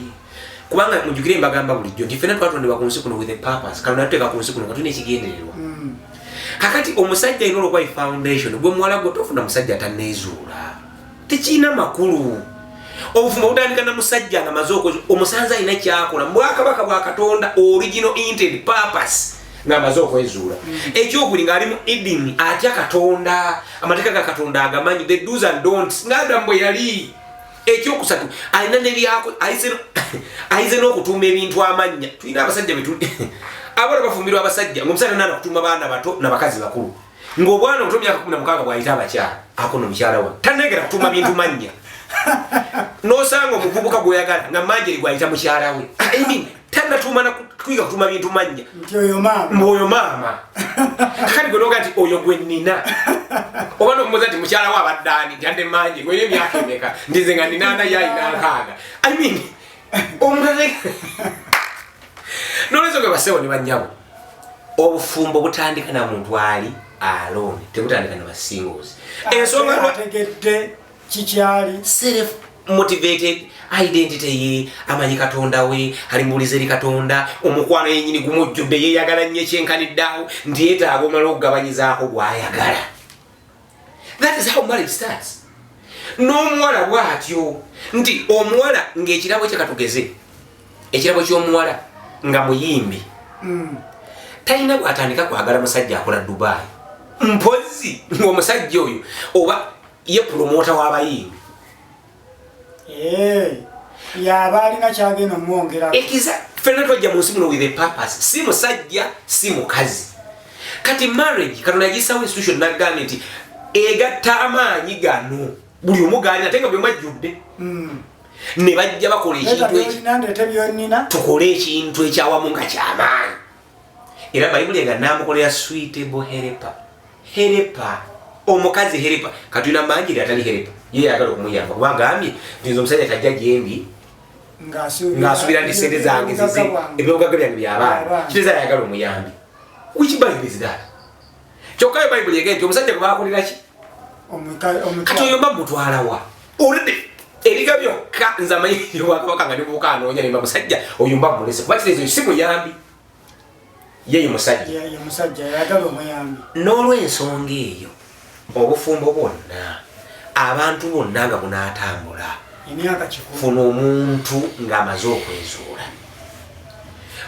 Speaker 2: kubanga mujjukire mbagamba bulijjo nti ffenna twatondebwa ku nsi kuno with a purpose. Katonda yatuteeka ku nsi kuno nga tulina ekigendererwa. Kakati omusajja alina olwokuba foundation. Gwe muwala gwe tofuna musajja atanneezuula, tekiina makulu. Obufumbo butandika na musajja nga maze okwezuula, omusanze alina kyakola mu bwakabaka bwa Katonda, original intent, purpose, ng'amaze okwezuula. Ekyokubiri, ng'ali mu Eden, atya Katonda, amateeka ga Katonda agamanyi, the do's and don'ts, ng'Adamu bwe yali. Ekyokusatu, alina nebyako, ayize n'okutuuma ebintu amannya. Tulina abasajja betu abawala bafumbirwa abasajja ngaomusajja nana kutuuma baana bato nabakazi bakulu, ng'obwana obuto myaka 16 bwayita abakyala ako nomukyala we tanegera kutuuma bintu mannya. Nosanga omuvubuka gwoyagala nga manjeri gwayita mukyala we, I mean, tanatuuma kuyiga kutuuma bintu mannya.
Speaker 1: Nti oyo maama.
Speaker 2: Mbu oyo maama. Kakati gwe noga nti oyo gwe nnina, oba nomubuuza nti mukyala we abadde ani, nti adde mangi ngolina emyaka emeka, nti nze nga ninaana ye alina 60. I mean, omuntu nolwensonga, basewo ne bannyabo, obufumbo butandika na muntu ali alone, tebutandika na basingles. Ensonga
Speaker 1: Ategedde kikyali.
Speaker 2: Self motivated, identity ye amanyi Katonda we, ali mubuliza eri Katonda, omukwano yenyini gumujjudde, yeyagala nnyo ekyenkaniddeawo nti yeetaaga omala okugabanyizaako gwayagala. That is how marriage starts. N'omuwala bw'atyo, nti omuwala ng'ekirabo kye, katugeze ekirabo ky'omuwala nga muyimbi, talina bw'atandika kwagala musajja akola Dubai, mpozi ng'omusajja oyo oba ye promoter w'abayimbi.
Speaker 1: Yaba alina kyagenda omwongera.
Speaker 2: Ekiza fenna twajja mu nsi muno with a purpose, si musajja si mukazi. Kati marriage Katonda yagisawo institution, nagambye nti egatta amaanyi gano. Buli omu gaalina ate nga buli omu ajjudde. Ne bajja bakola
Speaker 1: Leeta
Speaker 2: ekintu ekyo.
Speaker 1: byolina, ndeete byonnina.
Speaker 2: Tukole ekintu ekyawamu nga kyamaanyi. Era Bayibuli nga namukolera suitable helper. Helper. Omukazi helper. Katulina mangi atali helper. Ye yagala okumuyamba kuba agambye nti nze omusajja tajja gyendi ng'asuubira nti sente zange zize, ebyobugagga byange by'abaana.
Speaker 1: By'abaana.
Speaker 2: Kitegeeza ayagala omuyambi. Which Bible is that? Kyokka yo Bayibuli egambye nti omusajja gwe baakolera ki? Kati oyo mba mutwala wa? Already ebiga byokka nze amanyi obwakabaka nga ndibuuka anoonya nemba musajja oyo mba mulese kuba kitegeeza oyo si muyambi. Ye ye musajja.
Speaker 1: Ye musajja yayagala omuyambi.
Speaker 2: N'olw'ensonga eyo obufumbo bwonna abantu bonna nga bunaatambula
Speaker 1: emyaka 1,000.
Speaker 2: Funa omuntu ng'amaze okwezuula.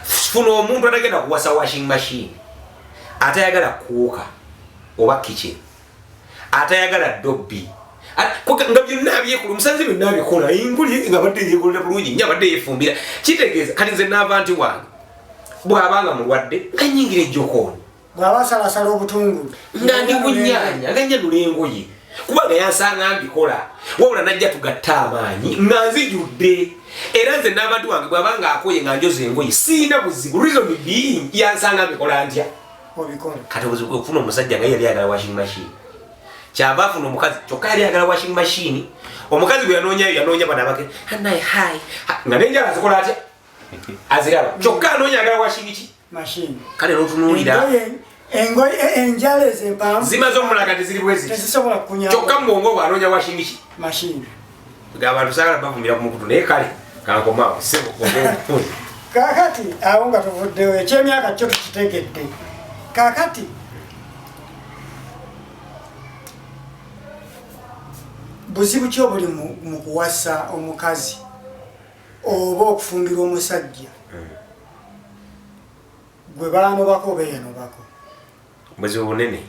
Speaker 2: Funa omuntu atagenda kuwasa washing machine, atayagala kuuka oba kitchen, atayagala dobbi, nga byonna abyekula, omusanze byonna abikola, enguli nga abadde yeekolera bulungi nnyo, abadde yeefumbira. Kitegeeza kati nze naava nti wange bw'abanga mulwadde nga nnyingira ejjokooni,
Speaker 1: bw'aba asalasala obutungulu
Speaker 2: nga ndi ku nnyaanya, nga nnyanula engoye, kubanga yansanga mbikola, wabula najja tugatte amaanyi nga nzijudde. Era nze n'abantu wange bw'abanga akoye nga njoza engoye siina buzibu, reason being yansanga mbikola ntya.
Speaker 1: Obikola.
Speaker 2: Kati obuzibu okufuna omusajja nga yali ayagala washing machine, kyava afuna omukazi kyokka yali ayagala washing machine. Omukazi gwe yanoonyayo yanoonya bano abake hanaye hi nga n'enjala azikola atya aziraba, kyokka anoonya ayagala washing ki
Speaker 1: machine.
Speaker 2: Kale n'otunuulira
Speaker 1: Engoye, enjala ezo empanvu
Speaker 2: zimaze omulaga teziri bwezi,
Speaker 1: tezisobola kukunyamba.
Speaker 2: Kyokka mu bwongo bwe anoonya washing ki
Speaker 1: machine.
Speaker 2: Abantu saagala bavumira ku mukutu, naye kale kankomaawo ssebo.
Speaker 1: Kaakati awo nga tuvuddewo ekyemyaka kyo tukitegedde. Kaakati buzibu ki obuli mu kuwasa omukazi oba okufumbirwa omusajja gwe baanobako oba eyanobako?
Speaker 2: Buzibu bunene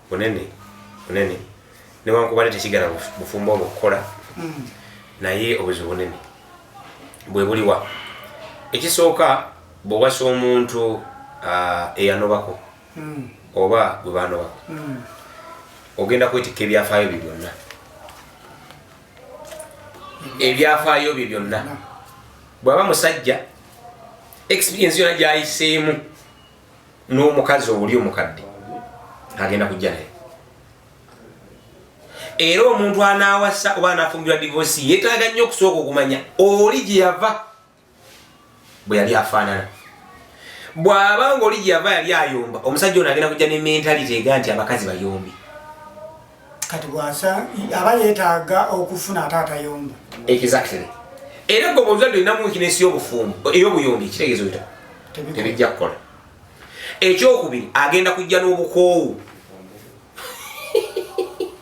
Speaker 2: bunene bunene, newankubadde tekigala bufumbo obwo okukola, naye obuzibu bunene bwe buliwa. Ekisooka, bw'owasa omuntu eyanobako oba gwe baanobako, ogenda kwetikka ebyafaayo bye byonna, ebyafaayo bye byonna. Bw'aba musajja, experience yonna gy'ayiseemu n'omukazi obuli omukadde agenda kujja naye. Era omuntu anaawasa oba anaafumbirwa divorce yeetaaga nnyo okusooka okumanya oli gye yava bwe yali afaanana. Bw'aba ng'oli gye yava yali ayomba, omusajja ono agenda kujja ne mentality ega nti abakazi bayombi.
Speaker 1: Kati bw'asa aba yeetaaga okufuna ate atayomba.
Speaker 2: Exactly. Era gwe bw'ozadde olinamu weakness y'obufumbo ey'obuyombi, kitegeeza oyita
Speaker 1: Tebikola.
Speaker 2: Tebijja kukola. Ekyokubiri, agenda kujja n'obukoowu.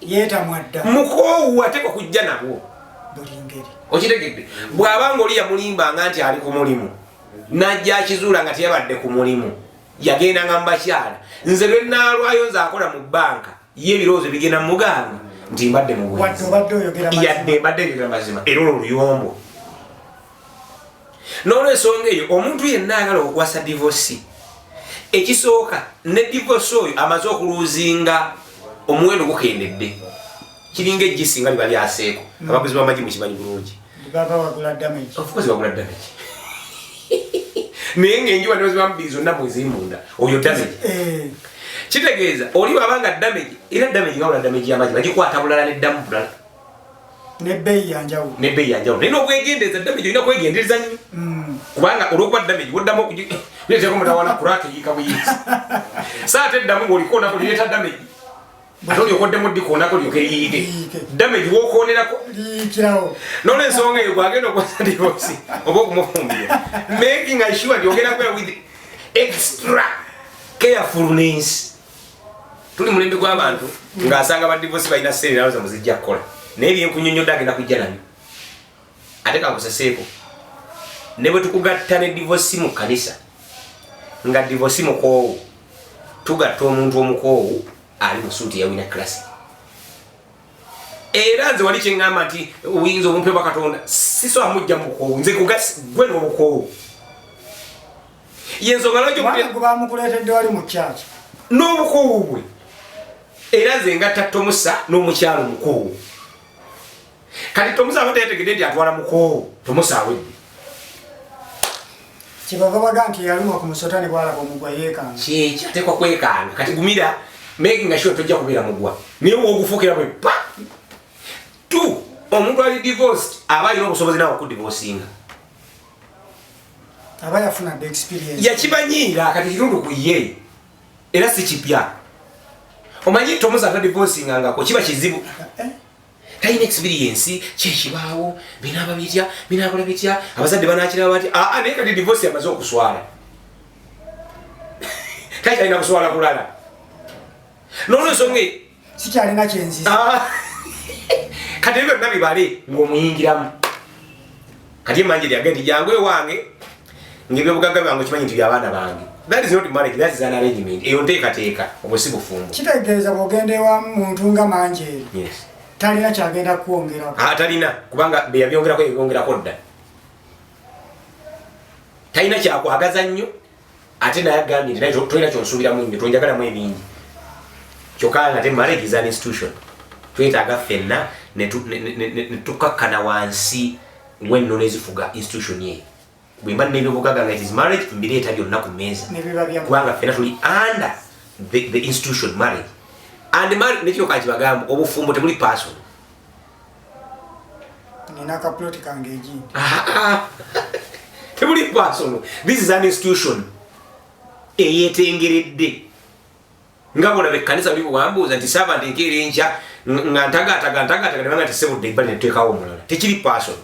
Speaker 1: Yeetamwa dda.
Speaker 2: Mukoowu ateekwa kujja nabwo
Speaker 1: buli ngeri.
Speaker 2: Okitegedde? Bw'aba ng'oli yamulimbanga nti ali ku mulimu, n'ajja akizuula nga teyabadde ku mulimu, yagendanga mu bakyala. Nze lwe nnaalwayo nze akola mu bbanka, ye ebirowoozo bigenda mu muganga nti mbadde mu bwenzi.
Speaker 1: Wadde obadde oyogera mazima.
Speaker 2: Yadde mbadde njogera mazima, era olwo luyombo. N'olwensonga eyo omuntu yenna ayagala okuwasa divorce, ekisooka ne divorce oyo amaze okuluuzinga omuwendo gukendedde, kiringa eggi singa liba lyaseeko. Abaguzi b'amagi mukimanyi bulungi.
Speaker 1: Baba bagula damage.
Speaker 2: Of course bagula damage, naye ng'enjuba nezibamu bbiri zonna mweziri munda, oyo damage. Kitegeeza oli bw'aba nga damage, era damage nga wula damage y'amagi bagikwata bulala neddamu bulala.
Speaker 1: Nebbeeyi yanjawulo.
Speaker 2: Nebbeeyi yanjawulo, naye n'obwegendereza damage olina kwegendereza nnyo, kubanga olw'okuba damage woddamu okugireeteko mutawana kuraka eyiika buyiisi sa ate eddamu ng'olikoonako lireeta damage, ate olyokoddemu ddikoonako lyoke liyiike.
Speaker 1: Liyiike.
Speaker 2: Damage wokoonerako
Speaker 1: Liyiikirawo.
Speaker 2: N'olwensonga eyo gwagenda okuwasa divorce oba okumufumbira, making sure nti ogenda kubeera with extra carefulness. Tuli mulembe gw'abantu ng'asanga ba divorce balina sente nazo muzijja kukola, naye byenkunyonnyodde agenda kujja nabyo. Ate kankuseseeko, ne bwe tukugatta ne divorce mu kkanisa nga divorce mukoowu, tugatta omuntu omukoowu ali mu suuti eyawina classic. Era nze wali kyeŋŋamba nti obuyinza obumpe bwa Katonda sisobola mujja mu bukoowu, nze kugasi gwe n'obukoowu yensonga lwaki
Speaker 1: Kubanga gwe bamukuleetedde wali mu kyaki
Speaker 2: n'obukoowu bwe. Era nze ngatta Tomusa n'omukyalo omukoowu. Kati Tomusa aba teyategedde nti atwala mukoowu. Tomusa awedde.
Speaker 1: Kyebava baga nti yalumwa ku musota ne bwalaba omugwa yeekanga.
Speaker 2: Kyekyo, ateekwa kwekanga. Kati gumira, making sure tojja kubeera mugwa, naye wogufuukira bwe pa tu. Omuntu ali divorced aba alina obusobozi nawe okudivorcinga.
Speaker 1: Aba yafuna dda experience.
Speaker 2: Yakimanyiira, kati kitundu ku ye era si kipya. Omanyi Tomusa atadivorcingangako kiba kizibu.
Speaker 1: Eh?
Speaker 2: Talina experience, kyekibaawo, binaaba bitya, binaakola bitya, abazadde banakiraba batya? Aa, naye kati divorce yamaze okuswala, takyalina kuswala kulala nolwensonga eyo.
Speaker 1: Sikyalina kyenziza.
Speaker 2: Ah. Kati ebyo byonna bibale ng'omuyingiramu. Kati emanje lyage nti jangu ewange ng'ebyobugagga byange okimanyi nti byabaana bange. That is not marriage, that is an arrangement. Eyo nteekateeka, obwo si bufumbo.
Speaker 1: Kitegeeza bw'ogenda ewa muntu nga Manjeeri, talina kyagenda kukwongerako.
Speaker 2: Ah, talina, kubanga beyabyongerako yabyongerako dda. Talina kyakwagaza nnyo, ate naye agambye nti naye tolina kyonsuubiramu nnyo, tonjagalamu ebingi. Kyokka nga te marriage is an institution, twetaaga ffenna ne tukakkana wansi w'ennono ezifuga institution eyo. Bwe mba n'ebyobugagga nga it is marriage, mbireeta byonna ku mmeeza.
Speaker 1: Ne biba bya
Speaker 2: kubanga ffenna tuli under the institution marriage. And nekino kankibagamba, obufumbo tebuli person.
Speaker 1: Nina akaploti kange egindi.
Speaker 2: Tebuli personal, this is an institution eyetengeredde. Nga bolaba ekkanisa, buli wambuuza nti saaba nti nkeera enkya nga ntagaataga ntagaataga, nebanga nti sebudde ebbali netuteekawo omulala. Tekiri personal.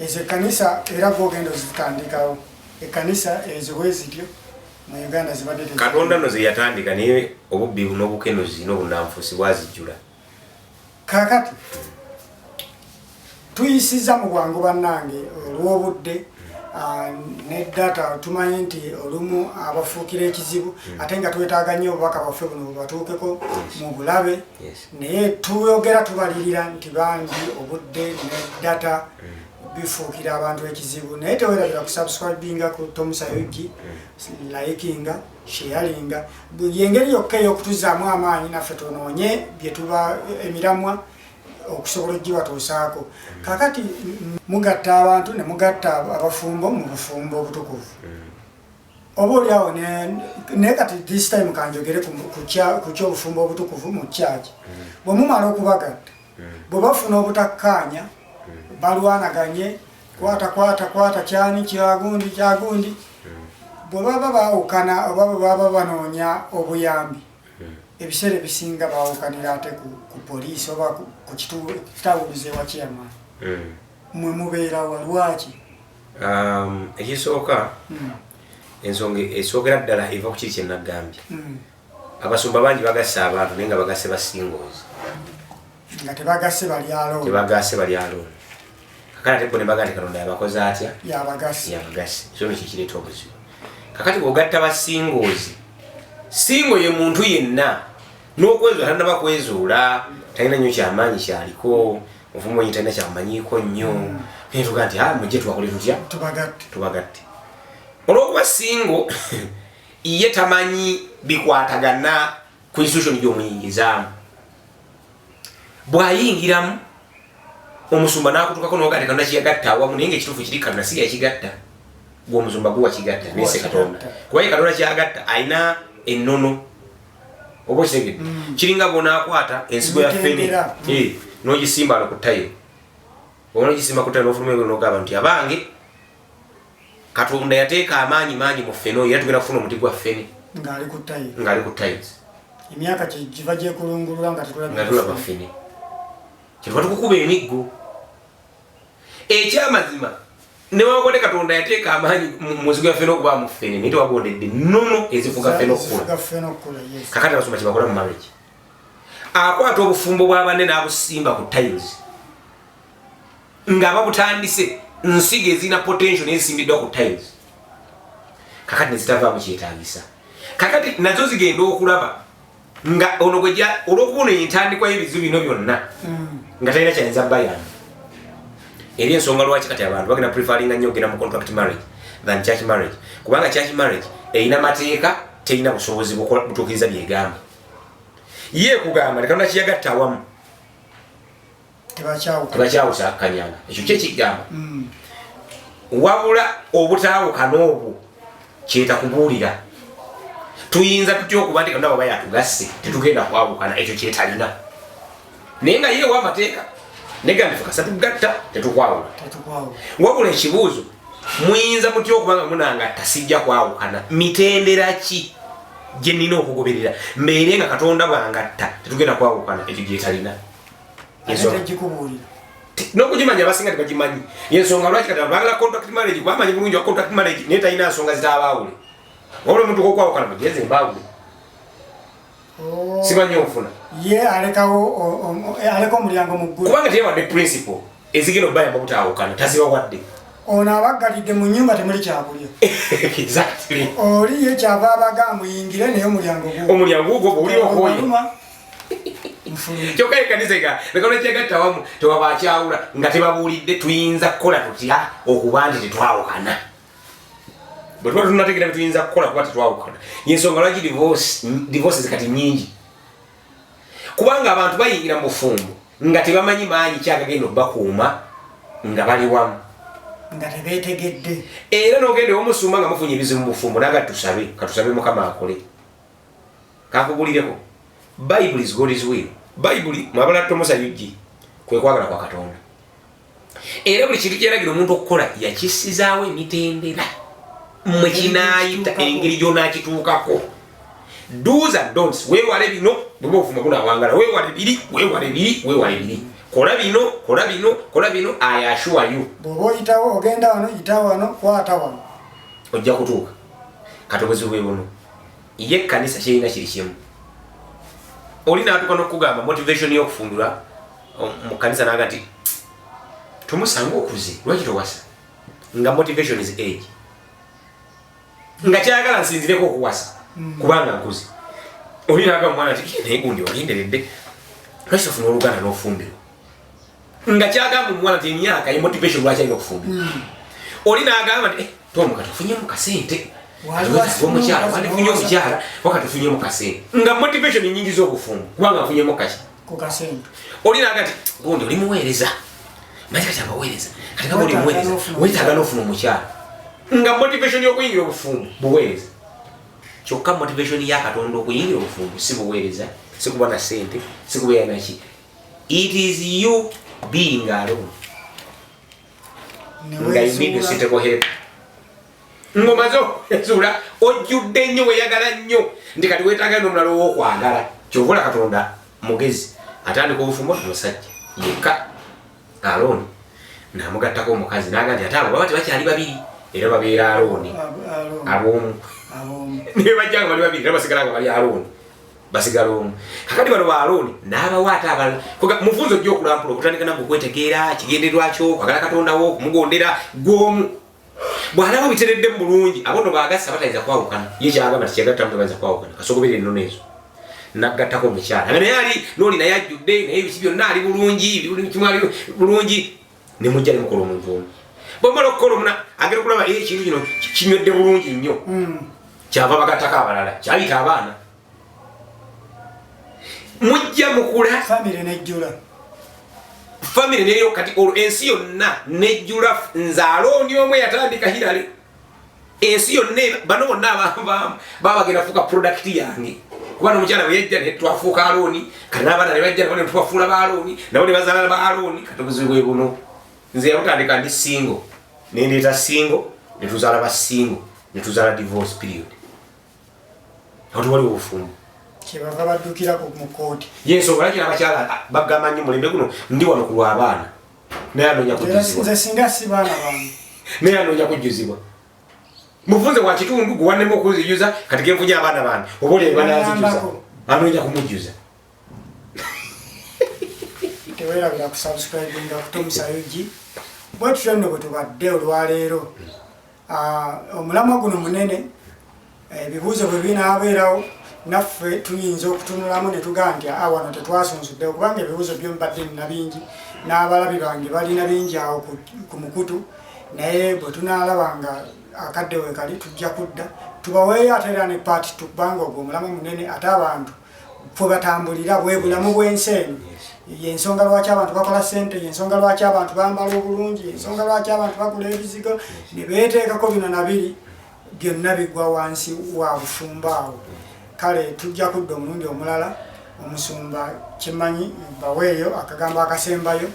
Speaker 1: Ezo ekkanisa era gwogenda ozitandikawo. Ekkanisa ezo bwe zityo mu Uganda zibadde
Speaker 2: Katonda no ze yatandika, naye obubbi n'obukenuzi n'obunanfuusi bwazijjula.
Speaker 1: Kaakati tuyisiza mu bwangu, bannange, olw'obudde ne data. Tumanyi nti olumu abafuukira ekizibu, ate nga twetaaga nnyo obubaka bwaffe buno bubatuukeko mu bulabe. Naye tuyogera tubalirira nti bangi obudde ne data bifuukira abantu ekizibu. Naye tewerabira kusubscribinga ku Tomusa UG, likinga, sharinga. Yengeri yokka ey'okutuzaamu amaanyi naffe tunoonye byetuba emiramwa okusobola okugibatuusaako. Kakati mugatta abantu ne mugatta abafumbo mu bufumbo obutukuvu, oba oliawo. Naye kati this time kanjogere ku kyobufumbo obutukuvu mu kyaki. Bwe mumala okubagatta, bwe bafuna obutakkaanya, balwanaganye, kwata kwata kwata kyani kyagundi kyagundi, bwe baba baawukana oba bwe baba banoonya obuyambi, ebiseera ebisinga baawukanira ate ku poliisi oba ku kitawuluzi ewa chairman. Mwe mubeerawa? Lwaki?
Speaker 2: Ekisooka, ensonga esookera ddala eva ku kiri kyenagambye. Abasumba bangi bagasse abantu, naye nga bagasse ba singles.
Speaker 1: Nga tebagasse bali alone.
Speaker 2: Tebagasse bali alone. Kakati ate bo ne baga nti Katonda yabakoze atya?
Speaker 1: Yabagasse.
Speaker 2: Yabagasse. So nekyo kireeta obuzibu. Kakati bw'ogatta ba singles, single ye muntu yenna n'okwezuula tannaba kwezuula, talina nnyo kyamaanyi kyaliko, omufumu wenyi talina kyamanyiiko nnyo, naye tugaa nti, "Ah, mujje tubakole tutya?"
Speaker 1: Tubagatte.
Speaker 2: Tubagatte. Olwokuba single ye tamanyi bikwatagana ku institution gyomuyingizaamu, bw'ayingiramu omusumba n'akutukako noga nti Katonda kiyagatta awamu, naye nga ekituufu kiri Katonda si yakigatta, gwe omusumba guwa kigatta, naye si Katonda, kuba ye Katonda kyagatta alina ennono, oba okitegedde? Kiringa bwonaakwata ensigo ya ffene.
Speaker 1: Emitendera.
Speaker 2: Eh, n'ogisimba wano ku tayiro, oba nogisimba ku tayiro, n'ofuluma ebweru n'ogamba nti, "Abange, Katonda yateeka amaanyi mangi mu ffene oyo, era tugenda kufuna omuti gwa ffene."
Speaker 1: Ng'ali ku tayiro.
Speaker 2: Ng'ali ku tiles.
Speaker 1: Emyaka giva gyekulungulula nga tetulabye.
Speaker 2: Nga tulaba ffene, kyetuva tukukuba emiggo. Ekyamazima, newankubadde Katonda yateeka amaanyi mu nsigo ya ffene okuba mu ffene, naye tewagondedde nnono ezifuga ffene okukula.
Speaker 1: Ezifuga ffene okukula, yes.
Speaker 2: Kakati abasumba kyebakola mu marriage, akwata obufumbo bwa banne n'abusimba ku tiles nga babutandise nsigo ezirina potential, naye zisimbiddwa ku tiles. Kakati nezitavaamu kyetagisa. Kakati nazo zigenda okulaba nga ono gweja, olwokuba ono yentandikwa y'ebizibu bino byonna, nga talina kyayinza bayamba. Eri ensonga lwaki kati abantu bagenda preferringa nnyo okugenda mu contract marriage than church marriage, kubanga church marriage erina mateeka, terina busobozi butuukiriza byegamba. Ye kugamba ne Katonda kiyagatta awamu. Tebakyawusa kanyanga. Ekyo kyekigamba. Wabula obutaawukana obwo kyetakubuulira. Tuyinza tutya okuba nti Katonda bw'aba yatugasse tetugenda kwawukana? Ekyo kyetalina. Naye nga yeewa amateeka negamba ife kasa tugatta tetukwawula. Wabula ekibuuzo, muyinza mutya okuba nga munangatta sijja kwawukana? Mitendera ki gye nnina okugoberera mbeere nga Katonda bwangatta tetugenda kwawukana? Ekyo gyetalina. N'okugimanya abasinga tebagimanyi. Yensonga lwaki kati baagala contract marriage, kubamanyi bulungi wa contract marriage naye talina nsonga zitaabaawule. Wabula omuntu okwawukana mugenze mbaawule. Simanyi onfuna.
Speaker 1: Ye alekawo aleka omulyango muggule,
Speaker 2: kubanga teyawadde principle ezigenda okubayamba obutaawukana, tazibawadde.
Speaker 1: Ono abaggalidde mu nyumba, temuli kyakulya.
Speaker 2: Exactly.
Speaker 1: Oli ye kyava abaga muyingire, naye omulyango gwo
Speaker 2: Omulyango gugwo bw'oli okooye.
Speaker 1: Obaluma, nfulumye.
Speaker 2: Kyokka ekanisa ega leka lwekyegatta wamu tewabakyawula nga tebabuulidde tuyinza kukola tutya okuba nti tetwawukana. Bwe tuba tunategeera byetuyinza kukola kuba tetwawukana, yensonga lwaki divorces kati nyingi, kubanga abantu bayingira mu bufumbo nga tebamanyi maanyi kyagagenda obbakuuma nga bali wamu,
Speaker 1: nga tebeetegedde.
Speaker 2: Era n'ogenda ewomusumba nga mufunye ebizibu mu bufumbo, naga tusabe, katusabe Mukama akole. Kakubulireko, Bible is God's will. Bayibuli mwabala tomusa ug kwe kwagala kwa Katonda, era buli kintu kyeragira omuntu okukola yakissizaawo emitendera mwe kinaayita, engeri gy'onaakituukako, do's and don'ts. Weewale bino bweba obufumbo bunawangala, weewale biri, weewale biri, weewale biri, kola bino, kola bino, kola bino. I assure you,
Speaker 1: Bw'oba oyitawo, ogenda wano, yita wano, kwata wano,
Speaker 2: ojja kutuuka. Kati obuzibu bwe buno, ye ekkanisa kyerina kiri kimu. Oli naatuka n'okugamba motivation y'okufumbirwa mu kkanisa, naga nti tomusanga okuze, lwaki towasa? Nga motivation is age, nga kyayagala nsinzireko okuwasa kubanga nkuze. Oli naga omwana nti naye gundi olinderedde, lwaki tofuna oluganda n'ofumbirwa? Nga kyagamba omuwala nti emyaka ye motivation lwaki alina okufumbirwa. Oli n'agamba nti, "Eh, Tom, kati ofunyemu kasente." Omukyala wandifunye omukyala wakati ofunyemu kasente, nga motivation nyingi z'obufumbo kubanga nfunyemu kaki?
Speaker 1: Ku kasente.
Speaker 2: Oli naga nti gundi oli muweereza, manyi kati abaweereza kati nga oli muweereza weetaaga n'ofuna omukyala, nga motivation y'okuyingira obufumbo buweereza. Kyokka motivation ya Katonda okuyingira obufumbo si buweereza, si kuba na sente, si kubeera naki. It is you being alone nga you need a suitable help, ng'omaze okwezuula ojjudde nnyo, weyagala nnyo nti kati weetaaga n'omulala ow'okwagala. Kyova Katonda mugezi, atandika obufumbo omusajja yekka alone, namugattako omukazi, naga nti ate abo baba tebakyali babiri, era babeera alone ab'omu. Naye bajja nga bali babiri, era basigala nga bali alone, basigala omu. Kakati bano ba alone n'abawa ate abalala. Mufunze ojja okulampula okutandika nagwe okwetegeera kigendererwa kyo, kwagala Katondawo, okumugondera gw'omu. Bw'alaba biteredde mu bulungi, abo no baagassa batayinza kwawukana. Ye kyagamba tikyagattamu tebayinza kwawukana, kasogoberera ennono ezo. Naggattako omukyala nga naye ali nooli, naye ajjudde, naye biki byonna ali bulungi, buli kimu ali bulungi, ne mujja ne mukola omuntu omu. Bwemala okukola omuna agenda okulaba ekintu kino kinywedde bulungi nnyo, kyava bagattako abalala, kyayita abaana, mujja mukula.
Speaker 1: Famire nejjula.
Speaker 2: Famire neyo kati olwo ensi yonna nejjula. Nze alone omu eyatandika hirale, ensi yonna bano bonna abavaamu baba bagenda fuuka product yange, kuba nomukyala bwe yajja netwafuuka alone. Kati n'abaana ne bajja nabo netubafuula ba alone, nabo ne bazaala ba alone. Kati obuzibu bwe buno, nze yabutandika ndi single, nendeeta single, netuzaala ba single, netuzaala divorce, period. Awo tewaliwo obufumbo.
Speaker 1: Kyebava baddukira mu kooti.
Speaker 2: Yensonga lwaki abakyala bagamba nnyo mulembe guno, ndi wano ku lw'abaana, naye anoonya kujjuzibwa.
Speaker 1: Nze singa si baana bange.
Speaker 2: Naye anoonya kujjuzibwa. Mufunze wa kitundu gwe wannema okunzijuza, kati genfunye abaana bange, oba oli bananzijuza, anoonya kumujjuza.
Speaker 1: Tewerabira kusubscribinga ku Tomusa UG. Bwe tutyo nno bwe tubadde olwaleero. Omulamwa guno munene, ebibuuzo bwe binaabeerawo naffe tuyinza okutunulamu ne tugaa nti aa wano tetwasunzuddewo, kubanga ebibuuzo byo mbadde nina bingi, n'abalabi bange balina bingi awo ku mukutu. Naye bwe tunaalaba nga akadde we kali, tujja kudda tubaweeyo ate era ne part two, kubanga ogwo omulamwa munene ate abantu kwe batambulira, bwe bulamu bw'ensi eno. Yensonga lwaki abantu bakola sente, yensonga lwaki abantu bambala obulungi, yensonga lwaki abantu bagula ebizigo ne beeteekako bino nabiri, byonna bigwa wansi wa bufumbo awo. Kale tujja kudda omulundi omulala. Omusumba, kimanyi baweeyo akagambo akasembayo.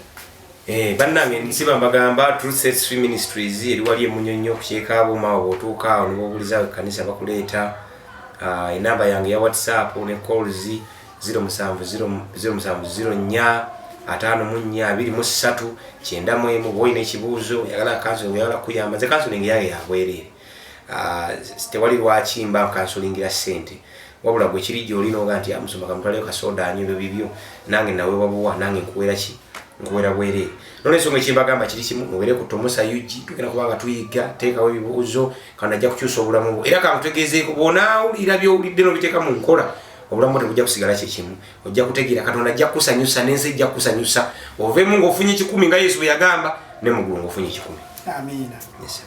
Speaker 2: Bannange, nsiba mbagamba Truth Sets Free Ministries eri wali emunyonyo ku kyekaabuma. Awo bw'otuuka awo ne boobuliza ekkanisa bakuleeta. Enamba yange ya WhatsApp ne calls 07 0704 54 23 91. Bw'olina ekibuuzo, oyagala counseling, oyagala kuyamba, nze counseling yange yabwereere. Tewali lwaki mba nkansulingira ssente, wabula gwe kiri gy'oli noga nti amusoma kamutwaleyo kasoda anywa, ebyo bibyo, nange naweebwa buwa, nange nkuweera ki, nkuweera bwereere. Nolwensonga ekimbagamba kiri kimu, mubeere ku Tomusa UG, tugenda kubanga tuyiga. Teekawo ebibuuzo, kandi ajja kukyusa obulamu bwo. Era kankutegeezeeko, bw'onaawulira byowulidde n'obiteeka mu nkola, obulamu bwo tebujja kusigala kyekimu. Ojja kutegeera Katonda ajja kukusanyusa n'ensi ejja kukusanyusa, oveemu ng'ofunye 100 nga Yesu bwe yagamba, ne muggulu ng'ofunye 100.
Speaker 1: Amiina.
Speaker 2: Yes, sir.